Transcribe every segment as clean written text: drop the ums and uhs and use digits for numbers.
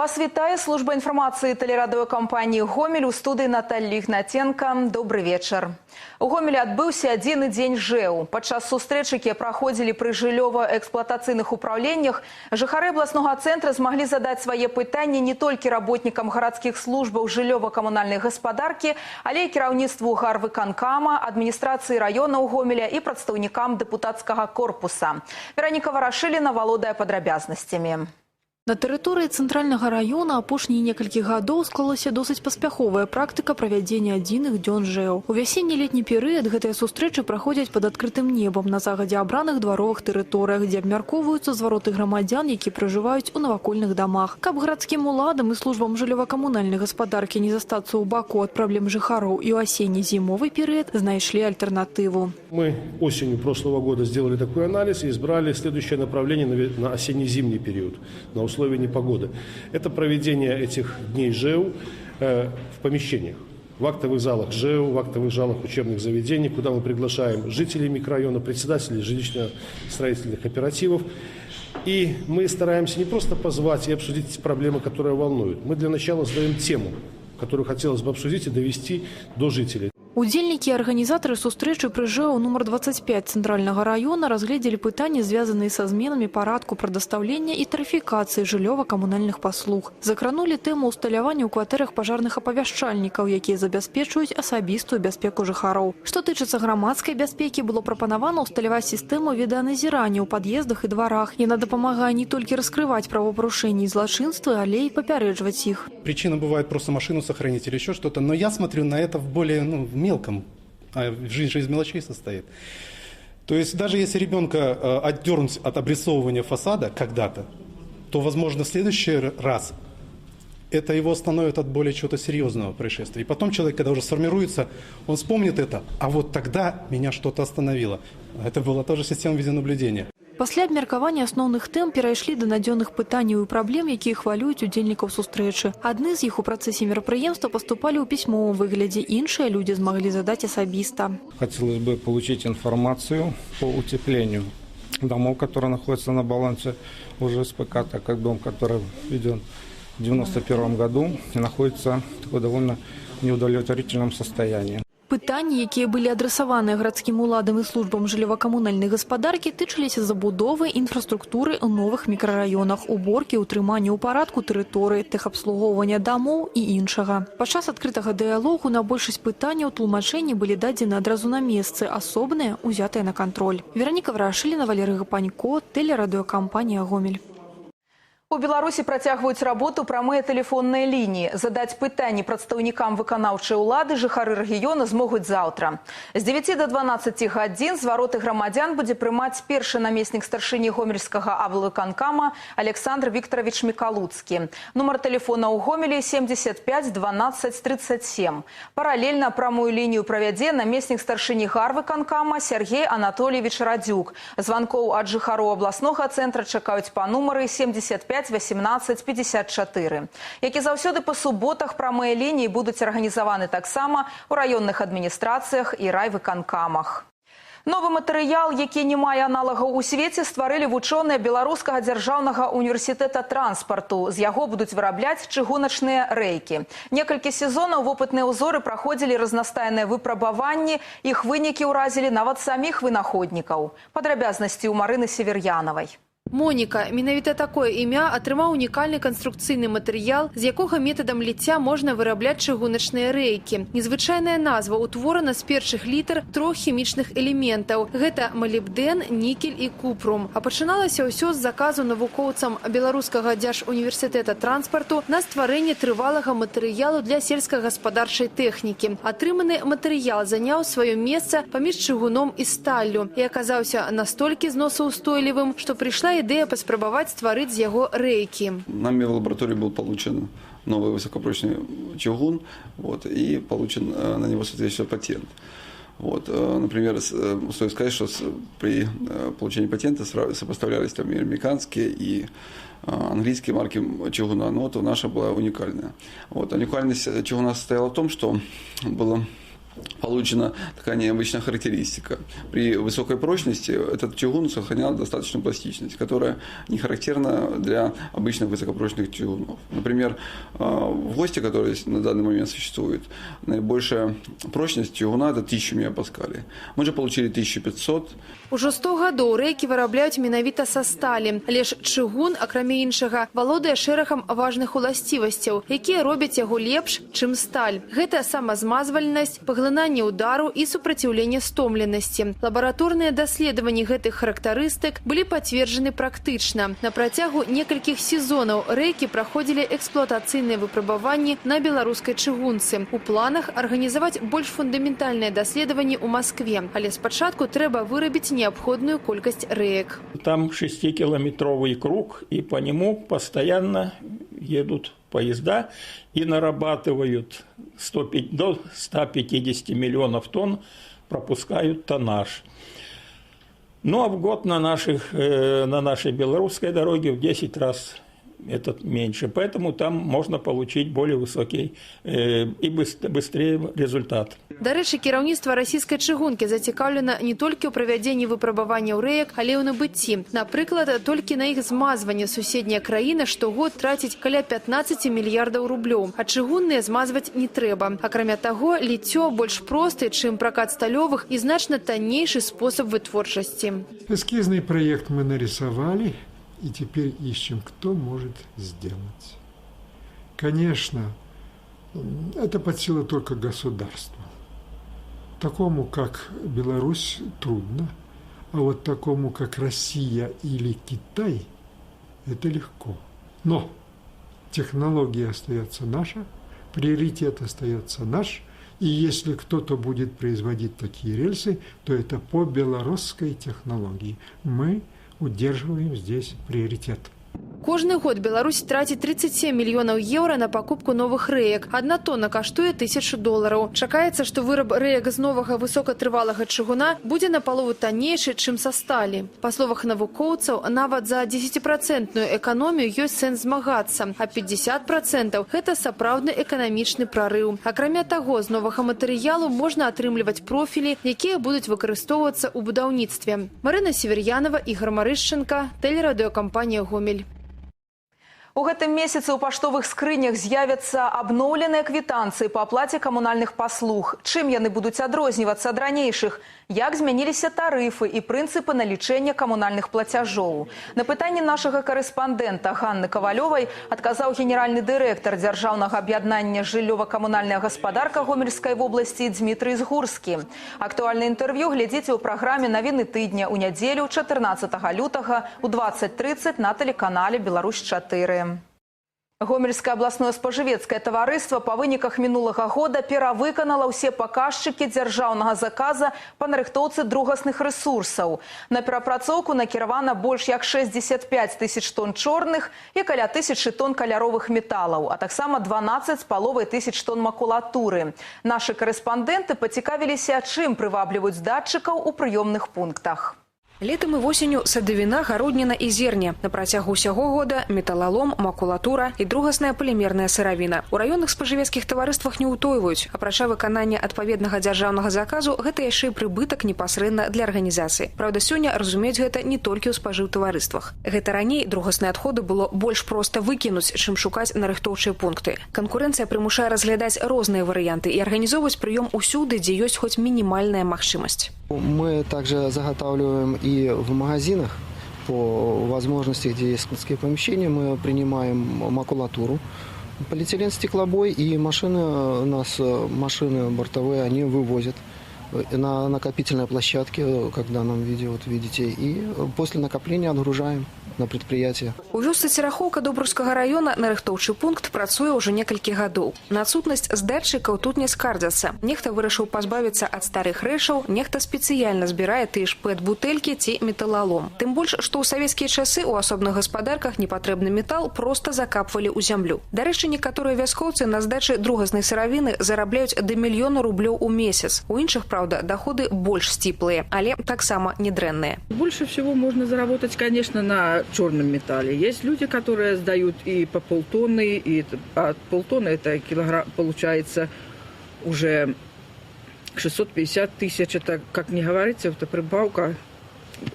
Вас вітае служба інфармацыі тэлерадыёкампаніі «Гомель», у студыі Наталлі Ігнаценка. Добры вечар. У Гомелі адбыўся адзіны дзень ЖЭУ. Падчас сустрэч, якія праходзілі пры жыллёва-эксплуатацыйных упраўленнях, жыхары абласнога цэнтра змаглі задаць свае пытанні не толькі работнікам гарадскіх службаў жыллёва-камунальнай гаспадаркі, але і кіраўніцтву гарвыканкама, адміністрацыі раёнаў Гомеля і прадстаўнікам дэпутацкага корпуса. Вераніка Варашыліна валодае падрабязнасцямі. На тэрыторыі цэнтральнага раёна апошнія некалькі гадоў склалася досыць паспяховая практыка правядзення адзіных дзён ЖЭУ. У вясенне-летні перыяд гэтыя сустрэчы праходзяць пад адкрытым небам на загадзя абраных дваровых тэрыторыях, дзе абмяркоўваюцца звароты грамадзян, якія пражываюць у навакольных дамах. Каб гарадскім уладам і службам жыллёва-камунальнай гаспадаркі не застацца ў баку ад праблем жыхароў і ў асенне-зімовы перыяд, знайшлі альтэрнатыву. Мы осенью прошлого года сделали такой анализ и избрали следующее направление на осенне-зимний период, на условия непогоды. Это проведение этих дней ЖЭУ в помещениях, в актовых залах ЖЭУ, в актовых залах учебных заведений, куда мы приглашаем жителей микрорайона, председателей жилищно-строительных кооперативов. И мы стараемся не просто позвать и обсудить проблемы, которые волнуют. Мы для начала задаем тему, которую хотелось бы обсудить и довести до жителей. Удзельнікі і арганізатары сустрэчы пры ЖЭУ нумар 25 цэнтральнага раёна разгледзелі пытанні, звязаныя са зменамі парадку прадастаўлення і тарыфікацыі жыллёва-камунальных паслуг. Закранулі тэму ўсталявання ў кватэрах пажарных апавяшчальнікаў, якія забяспечваюць асабістую бяспеку жыхароў. Што тычыцца грамадскай бяспекі, было прапанавана ўсталяваць сістэму відэаназірання ў пад'ездах і дварах. Яна дапамагае не толькі раскрываць правапарушэнні і злачынствы, але і папярэджваць іх. Причина бывает просто машину сохранить или еще что-то, но я смотрю на это в более, ну, в мелком, а жизнь же из мелочей состоит. То есть даже если ребенка отдернуть от обрисовывания фасада когда-то, то, возможно, в следующий раз это его остановит от более чего-то серьезного происшествия. И потом человек, когда уже сформируется, он вспомнит это: а вот тогда меня что-то остановило. Это была тоже система видеонаблюдения. Пасля абмеркавання асноўных тэм перайшлі да надзённых пытанняў і праблем, якія хвалююць удзельнікаў сустрэчы. Адны з іх у працэсе мерапрыемства паступалі ў пісьмовым выглядзе, іншыя людзі змаглі задаць асабіста. Хотелось бы получить информацию по утеплению домов, которые находятся на балансе УЖСПК, так как дом, который введен в 1991 году, находится в такой довольно неудовлетворительном состоянии. Пытанні, якія былі адрасаваныя гарадскім уладам і службам жыллёва-камунальнай гаспадаркі, тычыліся забудовы інфраструктуры ў новых мікрараёнах, уборкі, утрымання ў парадку тэрыторыі, тэхабслугоўвання дамоў і іншага. Падчас адкрытага дыялогу на большасць пытанняў тлумачэнні былі дадзены адразу на месцы, асобныя ўзятыя на кантроль. Вераніка Варашыліна, Валерый Гапанько, тэлерадыёкампанія «Гомель». У Беларусі працягваюць работу прамыя тэлефонныя лініі. Задаць пытанні прадстаўнікам выканаўчай улады жыхары рэгіёна змогуць заўтра. З 9 до 12 гадзін звароты грамадзян будзе прымаць першы намеснік старшыні Гомельскага аблвыканкама Александр Викторович Мікалуцкі. Нумар тэлефона ў Гомелі 75 12 37. Паралельна прамую лінію правядзе намеснік старшыні гарвыканкама Сергей Анатольевич Радзюк. Званкоў ад жыхароў абласнога цэнтра чакаюць па нумары 75 18 54. Як і заўсёды, па суботах прамыя лініі будуць арганізаваны таксама ў раённых адміністрацыях і райвыканкамах. Новы матэрыял, які не мае аналагаў у свеце, стварылі вучоныя Беларускага дзяржаўнага універсітэта транспарту. З яго будуць вырабляць чыгуначныя рэйкі. Некалькі сезонаў вопытныя ўзоры праходзілі разнастайныя выпрабаванні, іх вынікі ўразілі нават саміх вынаходнікаў. Падрабязнасці ў Марыны Север'янавай. Моніка. Менавіта такое імя атрымаў унікальны канструкцыйны матэрыял, з якога метадам ліцця можна вырабляць чыгуначныя рэйкі. Незвычайная назва ўтворана з першых літар трох хімічных элементаў. Гэта малібдэн, нікель і купрум. А пачыналася ўсё з заказу навукоўцам Беларускага дзяржуніверсітэта транспарту на стварэнне трывалага матэрыялу для сельскагаспадарчай тэхнікі. Атрыманы матэрыял заняў сваё месца паміж чыгуном і сталлю і аказаўся настолькі зносаўстойлівым, што прыйшла ідэя паспрабаваць стварыць з яго рэйкі. Нами в лаборатории был получен новый высокопрочный чугун, вот, и получен на него соответствующий патент. Вот, например, стоит сказать, что при получении патента сопоставлялись там и американские, и английские марки чугуна, но вот наша была уникальная. Вот, уникальность чугуна состояла в том, что было Получена такая необычная характеристика. При высокой прочности этот чугун сохранял достаточную пластичность, которая не характерна для обычных высокопрочных чугунов. Например, в ГОСТе, который на данный момент существует, наибольшая прочность чугуна – это 1000 мегапаскалей. Мы же получили 1500. Ужо 100 гадоў рэйкі вырабляюць менавіта са сталі. Але ж чыгун, акрамя іншага, валодае шэрагам важных уласцівасцяў, якія робяць яго лепш, чым сталь. Гэта самазмазвальнасць, паглынанне удару і супраціўленне стомленасці. Лабараторныя даследаванні гэтых характарыстык былі пацверджаны практычна. На працягу некалькіх сезонаў рэйкі праходзілі эксплуатацыйныя выпрабаванні на беларускай чыгунцы. У планах арганізаваць больш фундаментальныя даследаванні ў Маскве. Але спачатку трэба вырабіць неабходную колькасць рэек. Там 6-километровый круг, и по нему постоянно едут поезда и нарабатывают 105, до 150 миллионов тонн, пропускают тоннаж. Ну а в год на нашей белорусской дороге в 10 раз этот меньше. Поэтому там можно получить более высокий и быстрее результат. Дарэчы, кіраўніцтва расійскай чыгункі зацікаўлена не толькі ў правядзенні выпрабаванняў рэек, але і ў набыцці. Напрыклад, толькі на іх змазванне суседняя краіна штогод траціць каля 15 мільярдаў рублёў, а чыгунныя змазваць не трэба. Акрамя таго, ліццё больш просты, чым пракат сталёвых, і значна таннейшы спосаб вытворчасці. Эскизный проект мы нарисовали и теперь ищем, кто может сделать. Конечно, это под силу только государству. Такому, как Беларусь, трудно, а вот такому, как Россия или Китай, это легко. Но технология остается наша, приоритет остается наш, и если кто-то будет производить такие рельсы, то это по белорусской технологии. Мы удерживаем здесь приоритет. Кожны год Беларусь траціць 37 мільёнаў еўра на пакупку новых рэек. Адна тонна каштуе 1000 долараў. Чакаецца, што выраб рэек з новага высокатрывалага чыгуна будзе напалову таннейшы, чым са сталі. Па словах навукоўцаў, нават за 10-працэнтную эканомію ёсць сэнс змагацца, а 50% гэта сапраўдны эканамічны прарыў. Акрамя таго, з новага матэрыялу можна атрымліваць профілі, якія будуць выкарыстоўвацца ў будаўніцтве. Марына Север'янова, Ігар Марышчанка, тэлерадыёкампанія «Гомель». У гэтым месяцы ў паштовых скрынях з'явяцца абноўленыя квітанцыі па аплаце камунальных паслуг. Чым яны будуць адрознівацца ад ранейшых? Як змяніліся тарыфы і прынцыпы налічэння камунальных плацяжоў? На пытанне нашага карэспандэнта Ганны Кавалёвай адказаў генеральны дырэктар дзяржаўнага аб'яднання «Жыллёва-камунальная гаспадарка Гомельскай вобласці» Дзмітрый Згурскі. Актуальнае інтэрв'ю глядзіце ў праграме «Навіны тыдня» ў нядзелю 14 лютага ў 20:30 на тэлеканале «Беларусь-4». Гомельскае абласное спажывецкае таварыства па выніках мінулага года перавыканала ўсе паказчыкі дзяржаўнага заказа па нарыхтоўцы другасных рэсурсаў. На перапрацоўку накіравана больш як 65 тысяч тонн чорных і каля тысячы тонн каляровых металаў, а таксама 12,5 тысяч тонн макулатуры. Нашы карэспандэнты пацікавіліся, чым прывабліваюць здатчыкаў у прыёмных пунктах. Летам і восенню садавіна, гародніна і зерне. На працягу ўсяго года металалом, макулатура і другасная палімерная сыравіна. У раённых спажывецкіх таварыствах не ўтойваюць. Апрача выканання адпаведнага дзяржаўнага заказу, гэта яшчэ і прыбытак непасрэдна для арганізацыі. Праўда, сёння разумеюць гэта не толькі ў спажыўтаварыствах. Гэта раней другасныя адходы было больш проста выкінуць, чым шукаць нарыхтоўчыя пункты. Канкурэнцыя прымушае разглядаць розныя варыянты і арганізоўваць прыём усюды, дзе ёсць хоць мінімальная магчымасць. Мы также заготавливаем и в магазинах по возможности, где есть складские помещения, мы принимаем макулатуру, полиэтилен, стеклобой, и машины у нас, машины бортовые, они вывозят на накопительной площадке, как в данном виде, вот видите, и после накопления отгружаем на предприятие. У вёсцы Церахоўка Добрускага раёна нарыхтоўчы пункт працуе ўжо некалькі гадоў. На адсутнасць здатчыкаў тут не скардзяцца. Нехта вырашыў пазбавіцца ад старых рэчаў, нехта спецыяльна збірае тыя ж пэт-бутэлькі ці металалом. Тым больш, што ў савецкія часы ў асобных гаспадарках непатрэбны метал проста закапвалі ў зямлю. Дарэчы, некаторыя вяскоўцы на здачы другаснай сыравіны зарабляюць да мільёна рублёў у месяц. У іншых, праўда, доходы больш сціплыя, але таксама недрэнныя. Больше всего можно заработать, конечно, на черном металле. Есть люди, которые сдают и по полтонны, и а полтонны это килограмм, получается уже 650 тысяч, это, как не говорится, это прибавка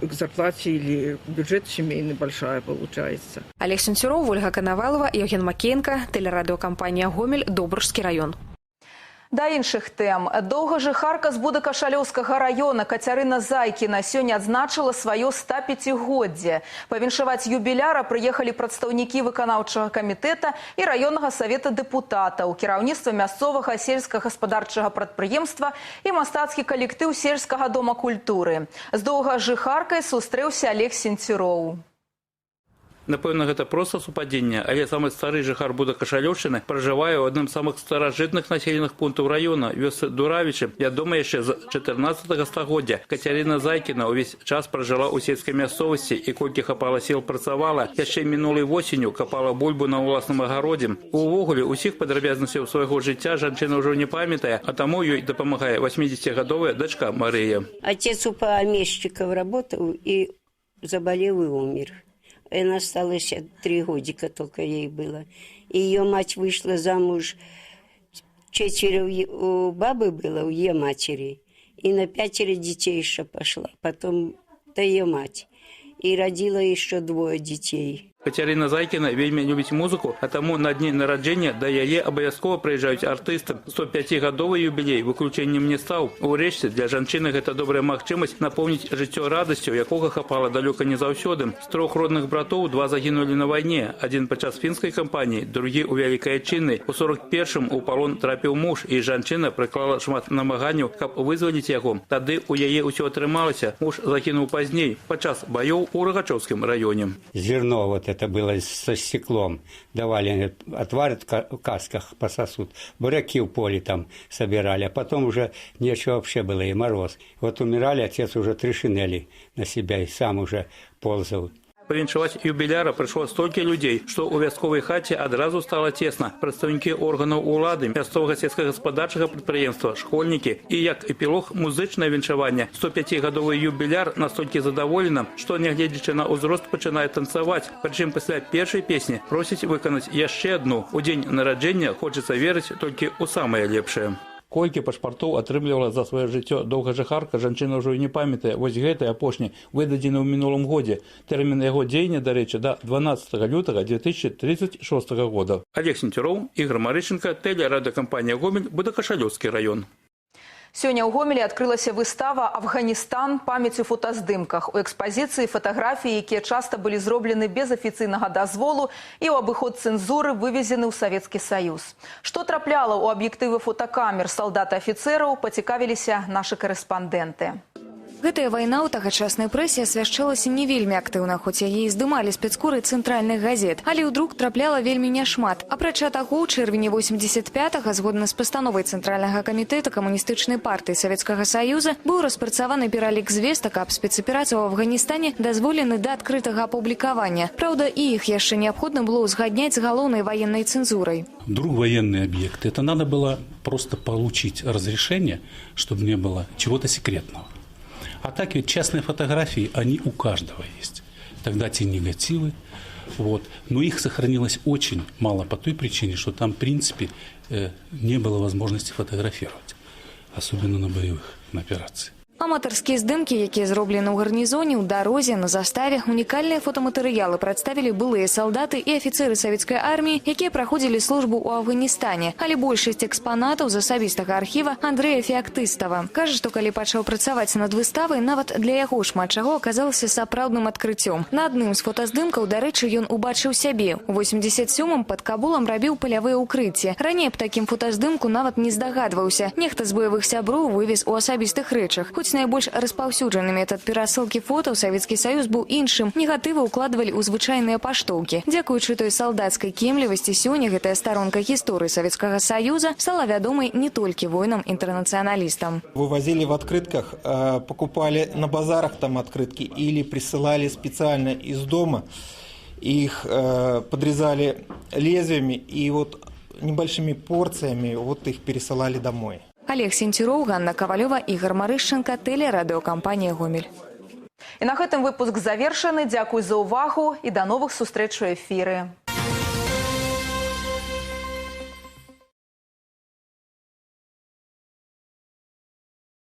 к зарплате или бюджет семейный большая получается. Алег Сенцюроў, Вольга Канавалава, Яўген Макеенка, тэлерадыёкампанія «Гомель», Добружскі раён. Да іншых тэм. Доўгажыхарка з Буда-Кашалёўскага раёна Кацярына Зайкіна сёння адзначыла сваё 105-годдзе. Павіншаваць юбіляра прыехалі прадстаўнікі выканаўчага камітэта і раённага савета дэпутатаў, кіраўніцтва мясцовага сельскагаспадарчага прадпрыемства і мастацкі калектыў сельскага дома культуры. З доўгажыхаркай сустрэўся Алег Сенцюроў. Напэўна, гэта проста супадзенне, але самы стары жыхар Буда-Кашалёўшчыны пражывае ў адным з самых старажытных населеных пунктаў раёна, вёсцы Дуравічы, вядома яшчэ з 14 стагоддзя. Кацярына Зайкіна ўвесь час пражыла ў сельскай мясцовасці і колькі хапала сіл працавала. Яшчэ мінулай восенню капала бульбу на ўласным агародзе. Увогуле, усіх падрабязнасцяў свайго жыцця жанчына ўжо не памятае, а таму ёй дапамагае 80-гадовая дачка Марыя. Отец у помещиков работал и заболел и умер. Она осталась 3 годика только ей было. И ее мать вышла замуж, 4 у бабы было, у ее матери, и на 5 детей еще пошла, потом то ее мать. И родила еще 2 детей. Кацярына Зайкіна вельмі любіць музыку, а таму на дні нараджэння да яе абавязкова прыязджаюць артысты. 105-гадовы юбілей выключэннем не стаў. Урэшце, для жанчыны гэта добрая магчымасць напоўніць жыццё радасцю, якога хапала далёка не заўсёды. З 3 родных братоў 2 загінулі на вайне. Адзін падчас фінскай кампаніі, другі ў Вялікай Айчыннай. У 41-м у палон трапіў муж, і жанчына прыклала шмат намаганняў, каб вызваліць яго. Тады ў яе ўсё атрымалася. Муж загінуў пазней, падчас баёў у Рагачоўскім раёне. Зерно вот это было со стеклом. Давали, отварят в касках, пососут. Буряки в поле там собирали. А потом уже нечего вообще было, и мороз. Вот умирали, отец уже 3 шинели на себя и сам уже ползал. Павіншаваць юбіляра прыйшло столькі людзей, што ў вясковай хаце адразу стала цесна. Прадстаўнікі органаў улады, мясцовага сельскагаспадарчага прадпрыемства, школьнікі і, як эпілог, музычнае віншаванне. 105-гадовы юбіляр настолькі задаволена, што, нягледзячы на ўзрост, пачынае танцаваць. Прычым пасля першай песні просіць выканаць яшчэ адну. У дзень нараджэння хочацца верыць толькі ў самае лепшае. Колькі пашпартоў атрымлівала за сваё жыццё доўгажыхарка, жанчына ўжо і не памятае. Вось гэты апошні выдадзены ў мінулым годзе. Тэрмін яго дзеяння, дарэчы, да 12 лютага 2036 года. Алег Сенцюроў, Ігар Марышчанка, тэлерадыёкампанія «Гомель», Буда-Кашалёўскі раён. Сёння ў Гомелі адкрылася выстава «Афганістан. Памяць у фотаздымках». У экспазіцыі фатаграфіі, якія часта былі зроблены без афіцыйнага дазволу і ў абыход цэнзуры вывезены ў Савецкі Саюз. Што трапляла ў аб'ектывы фотакамер салдат і афіцэраў, пацікавіліся нашы карэспандэнты. Гэтая вайна ў тагачаснай прэсе асвяшчалася не вельмі актыўна, хоць яе і здымалі спецкоры цэнтральных газет. Але ў друк трапляла вельмі няшмат. Апрача таго, ў чэрвені 85-га, згодна з пастановай Цэнтральнага камітэта Камуністычнай партыі Савецкага Саюза, быў распрацаваны пералік звестак аб спецаперацыі ў Афганістане, дазволены да адкрытага апублікавання. Праўда, і іх яшчэ неабходна было ўзгадняць з галоўнай ваеннай цэнзурай. Вдруг военные объекты. Это надо было просто получить разрешение, чтобы не было чего-то секретного. А так ведь частные фотографии, они у каждого есть. Тогда те негативы. Вот. Но их сохранилось очень мало по той причине, что там, в принципе, не было возможности фотографировать. Особенно на боевых, на операции. Аматарскія здымкі, якія зроблены ў гарнізоне, ў дарозе, на заставе, унікальныя фотаматэрыялы прадставілі былыя салдаты і афіцэры савецкай арміі, якія праходзілі службу ў Афганістане. Але большасць экспанатаў з асабістага архіва Андрэя Феактыстава. Кажа, што калі пачаў працаваць над выставай, нават для яго шмат чаго аказалася сапраўдным адкрыццём. На адным з фотаздымкаў, дарэчы, ён убачыў сябе. У 87-м пад Кабулам рабіў палявыя ўкрыцці. Раней аб такім фотаздымку нават не здагадваўся. Нехта з баявых сяброў вывез у асабістых рэчах. Хоць найбольш распаўсюджаны метад перасылкі фота ў Савецкі Саюз быў іншым. Негатывы ўкладвалі ў звычайныя паштоўкі. Дзякуючы той салдацкай кемлівасці, сёння гэтая старонка гісторыі Савецкага Саюза стала вядомай не толькі воінам-інтэрнацыяналістам. Вывозили в открытках, покупали на базарах там открытки или присылали специально из дома. Их подрезали лезвиями и вот небольшими порциями вот их пересылали домой. Алег Сенцюроў, Ганна Кавалёва, Ігар Марышчанка, тэлерадыёкампанія «Гомель». І на гэтым выпуск завершаны. Дзякуй за ўвагу і да новых сустрэч у эфіры.